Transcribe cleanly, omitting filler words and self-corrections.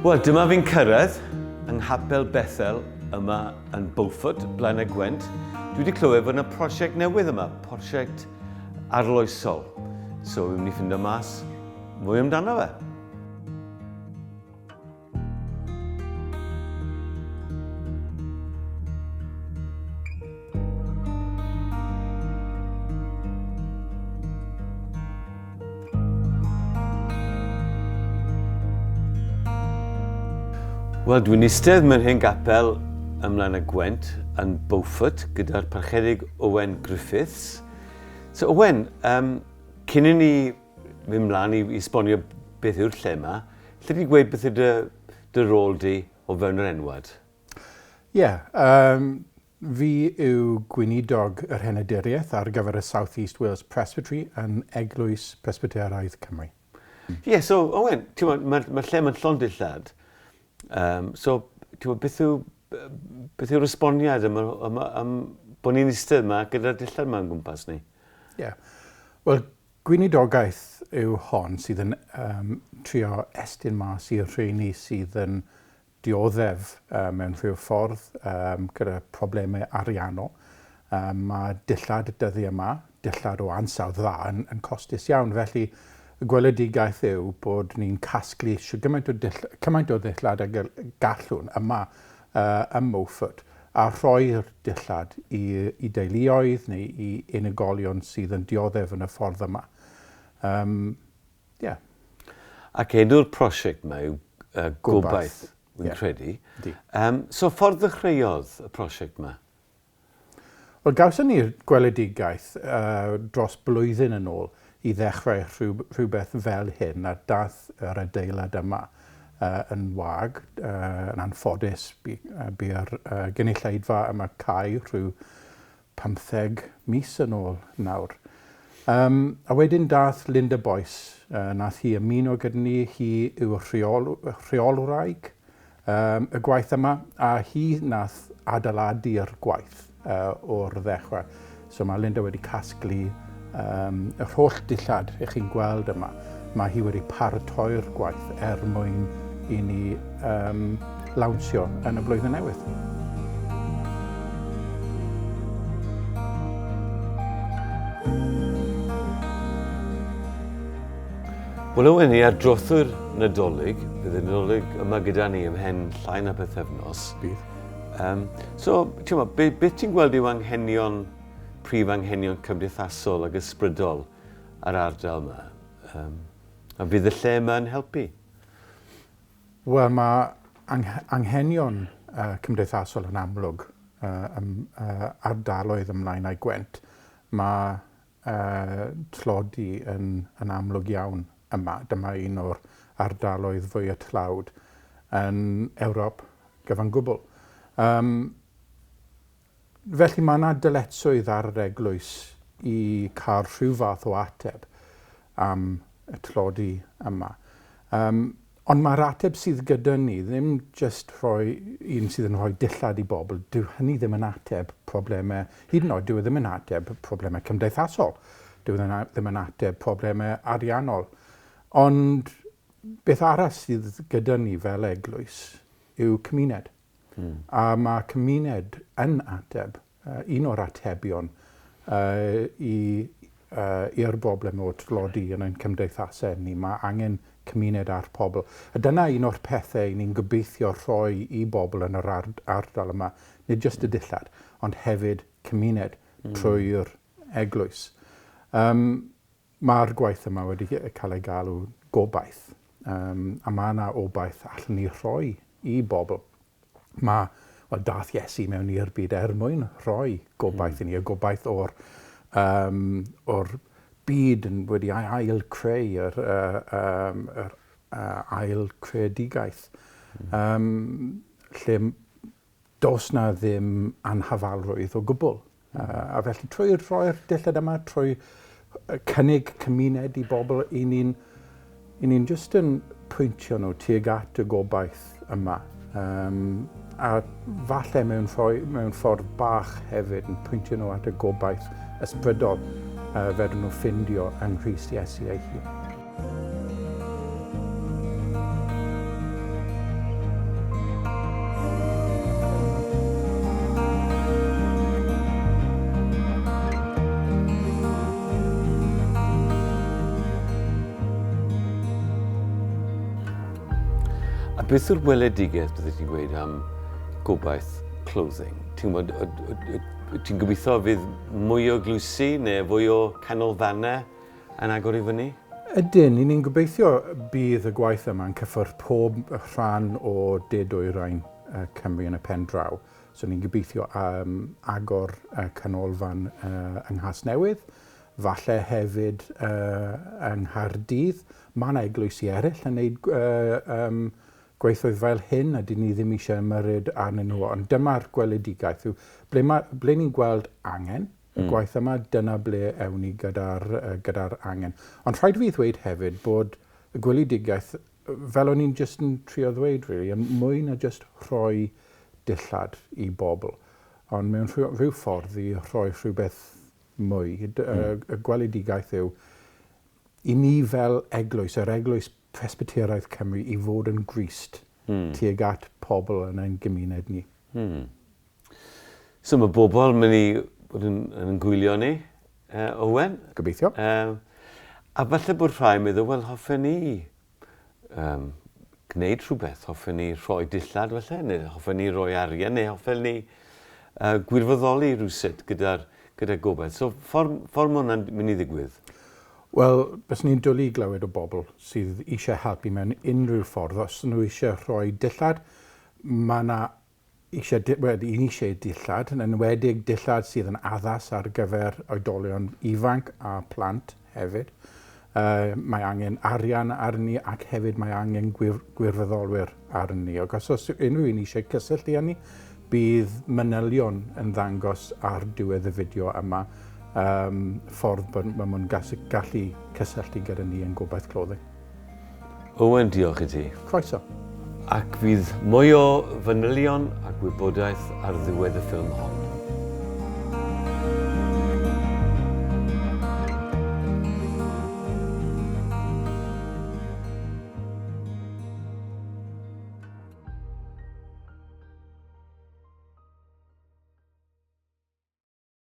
Wel, dyma fi'n cyrraedd yng Nghapel Bethel yma yn Beaufort, Blaenau Gwent. Dwi wedi clywed fod yna prosiect newydd yma, prosiect arloesol. So, fi'n mynd i ffindo mas mwy amdano fe. Wel, dwi'n eistedd mewn hen gapel ym Mlaen y Gwent yn Beaufort gyda'r parchedig Owen Griffiths. So Owen, um, cyn i ni mynd mlaen i, i sbonio beth yw'r lle yma, lle di gweud beth yw dy, dy rôl di o fewn yr enwad? Ie, yeah, um, fi yw gweinidog yr Henaduriaeth ar gyfer y South East Wales Presbytery yn Eglwys Presbyteraidd Cymru. Ie, yeah, so Owen, ti'n mae'r ma lle mae'n llond dillad. Um, so, ti'n gwybod, beth yw, beth yw'r esboniad am, am, am bod ni'n eistedd yma gyda'r dillad yma yn gwmpas ni? Ie. Yeah. Wel, Gweinidogaeth yw hon sydd yn um, trio estyn mas i'r rheini sydd yn dioddef uh, mewn rhyw ffordd um, gyda problemau ariannol. Um, mae dillad dyddiau yma, dillad o ansawdd dda, yn, yn costus iawn. Felly, y gweledigaeth yw bod ni'n casglu gymaint o, dill, cymaint o ddillad ag gallwn yma uh, ym Mowford a rhoi'r dillad i, i deuluoedd neu i unigolion sydd yn dioddef yn y ffordd yma. Um, yeah. Ac enw'r prosiect yma yw uh, Gobaith, wy'n yeah. credu. Um, so ffordd ddechreuodd y prosiect yma? Wel, gawson ni'r gweledigaeth uh, dros blwyddyn yn ôl i ddechrau rhyw, rhywbeth fel hyn, a dath yr adeilad yma uh, yn wag, uh, yn anffodus, bu, uh, bu'r uh, gynulleidfa yma cau rhyw 15 mis yn ôl nawr. Um, a wedyn dath Linda Boyce, uh, nath hi ymuno gyda ni, hi yw'r rheol, rheolwraig um, y gwaith yma, a hi nath adeiladu'r gwaith uh, o'r ddechrau. So mae Linda wedi casglu um, yr holl dillad ych chi'n gweld yma. Mae hi wedi paratoi'r gwaith er mwyn i ni um, lawnsio yn y blwyddyn newydd. Wel, Owen, ni ar drothwy'r Nadolig. Bydd y Nadolig yma gyda ni ymhen llai na pythefnos. Bydd. Um, so, ti'n meddwl, be, beth ti'n gweld yw anghenion, prif anghenion cymdeithasol ac ysbrydol ar ardal yma? Um, a fydd y lle yma yn helpu? Wel, mae anghenion uh, cymdeithasol yn amlwg uh, ym, uh, ardaloedd ym Mlaenau Gwent. Mae uh, tlodi yn, yn amlwg iawn yma. Dyma un o'r ardaloedd fwyaf tlawd yn Ewrop gyfan gwbl. Um, felly mae yna dyletswydd ar yr eglwys i cael rhyw fath o ateb am y tlodi yma. Um, ond mae'r ateb sydd gyda ni ddim jyst rhoi un sydd yn rhoi dillad i bobl, dyw hynny ddim yn ateb problemau, hyd yn oed dyw e ddim yn ateb problemau cymdeithasol, dyw e ddim yn ateb problemau ariannol. Ond beth arall sydd gyda ni fel eglwys yw cymuned. Mm. A mae cymuned yn ateb, uh, un o'r atebion uh, i, uh, i'r broblem o tlodi yn ein cymdeithasau ni. Mae angen cymuned ar pobl. A dyna un o'r pethau ni'n gobeithio rhoi i bobl yn yr ardal yma. Nid jyst y dillad, ond hefyd cymuned mm. trwy'r eglwys. Um, Mae'r gwaith yma wedi cael ei galw gobaith, um, a mae yna obaith allwn ni rhoi i bobl. Mae, wel, dath Iesu mewn i'r byd er mwyn rhoi gobaith mm. i ni, y gobaith o'r, um, or byd yn wedi ail creu, yr, uh, um, yr uh, ail creadigaeth, mm. um, lle Does 'na ddim anhafalrwydd o gwbl. A felly trwy rhoi'r dillad yma, trwy cynnig cymuned i bobl, i ni'n i ni'n jyst yn pwyntio nhw tuag at y gobaith yma. Um, a falle mewn, rhoi, mewn ffordd bach hefyd yn pwyntio nhw at y gobaith ysbrydol uh, fedrwn nhw ffindio yng Nghrist Iesu ei hun. A beth yw'r weledigaeth, bydde ti'n gweud, am Gobaith Clothing? Ti'n gwybod, ti'n gobeithio fydd mwy o eglwysi neu fwy o canolfannau yn agor i fyny? Ydyn, i ni'n gobeithio bydd y gwaith yma'n cyffwrdd pob rhan o De Dwyrain Cymru yn y pen draw. So ni'n gobeithio agor canolfan yng Nghasnewydd, falle hefyd yng Nghaerdydd. Mae yna eglwysi eraill yn gwneud gweithioedd fel hyn a dyn ni ddim eisiau ymyrryd arnyn nhw, ond dyma'r gweledigaeth yw ble, ma, ble ni'n gweld angen y gwaith yma, dyna ble ewn ni gyda'r gyda angen. Ond rhaid fi ddweud hefyd bod y gweledigaeth, fel o'n i'n just yn trio ddweud, really, yn mwy na just rhoi dillad i bobl, ond mewn rhyw ffordd i rhoi rhywbeth mwy. Y gweledigaeth yw i ni fel eglwys, yr Eglwys Presbyteraidd Cymru, i fod yn Grist tuag at pobl yn ein gymuned ni. So mae bobl yn mynd i bod yn gwylio ni, Owen. Gobeithio. A falle bod rhai yn meddwl, wel, hoffen ni gwneud rhywbeth, hoffen ni rhoi dillad falle, neu hoffen ni roi arian, neu hoffen ni gwirfoddoli rhywsut gyda Gobaith. So ffordd mae hwnna'n mynd i ddigwydd? Wel, bys ni'n dwlu i glywed o bobl sydd eisiau helpu mewn unrhyw ffordd. Os nhw eisiau rhoi dillad, mae yna eisiau, wel, ni eisiau dillad, yn enwedig dillad sydd yn addas ar gyfer oedolion ifanc a plant hefyd. Mae angen arian arni ac hefyd mae angen gwirfoddolwyr arni. Ac os oes unrhyw un eisiau cysylltu â ni, bydd manylion yn ddangos ar diwedd y fideo yma ffordd bod maen nhw'n gallu cysylltu gyda ni yn Gobaith Clothing. Owen, diolch i ti. Croeso. Ac fydd mwy o fanylion a gwybodaeth ar ddiwedd y ffilm hon.